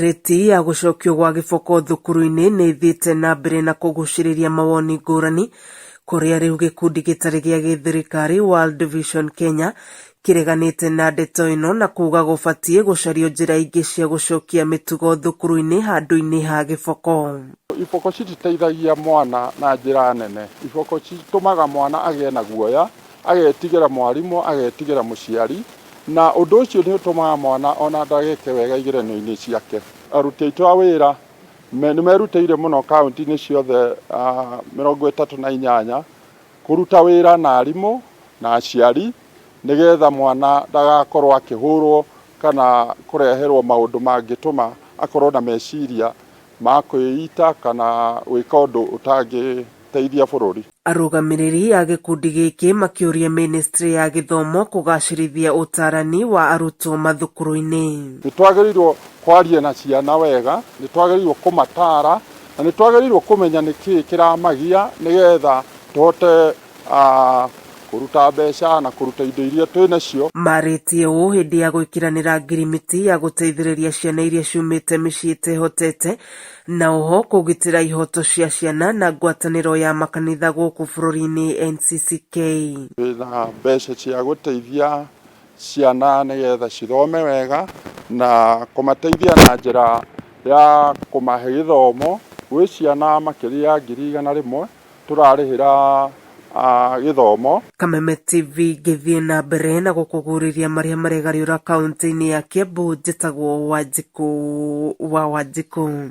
Ndereti ya gũcokio gwa gĩboko thukuru-inĩ nĩ ĩthiĩte na mbere na kũgucĩrĩria mawoni ngũrani kũrĩa rĩu gĩkundi gĩtarĩ gĩa gĩthirikari World Vision Kenya kĩreganĩte na ndeto ĩno na kuga gũbatiĩ gũcario njĩra ingĩ cia gũcokia mĩtugo thukuru-inĩ handũ-inĩ ha gĩboko. Iboko cititeithagia mwana na njĩra nene. Iboko citũmaga mwana agĩe na guoya, agetigĩra mwarimũ, agetigĩra mũciari, na ũndũ ũcio nĩ ũtũmaga mwana ona ndageke wega igeranio-inĩ ciake. Aruti aitũ a wĩra nĩ merutĩire mũno kaũntĩ-inĩ ciothe 38 kũruta wĩra na arimũ na aciari nĩgetha mwana ndagakorwo akĩhũrwo kana kũreherwo maũndũ mangĩtũma akorwo na meciria ma kwĩita kana gwĩka ũndũ ũtangĩteithia bũrũri. Arũgamĩrĩri a gĩkundi gĩkĩ makĩũria mĩnĩstrĩ ya gĩthomo kũgacĩrithia ũtarani wa arutwo mathukuru-inĩ. Nĩ twagĩrĩirwo kwaria na ciana wega, nĩ twagĩrĩirwo kũmatara na nĩ twagĩrĩirwo kũmenya nĩkĩĩ kĩramagia nĩgetha tũhote kũruta mbeca na kũruta indo iria twĩ nacio. Marĩtie ũũ hĩndĩ ya gwĩkĩranĩra ngirimiti ya gũteithĩrĩria ciana iria ciumĩte mĩciĩ ĩtehotete na oho kũgitĩra ihoto cia ciana na ngwatanĩro ya makanitha gũkũ bũrũri-inĩ NCCK. Twĩna mbeca cia gũteithia ciana nĩgetha cithome wega na kũmateithia na njĩra ya kũmahe gĩthomo. Gwĩ ciana makĩria ya 100,000 tũrarĩhĩra gĩthomo. Kameme TV ngĩthiĩ na mbere na gũkũgurĩria marĩa maregarĩũra kaunti-inĩ ya Kiambu, njĩtagwo Wanjikũ wa Wanjikũ.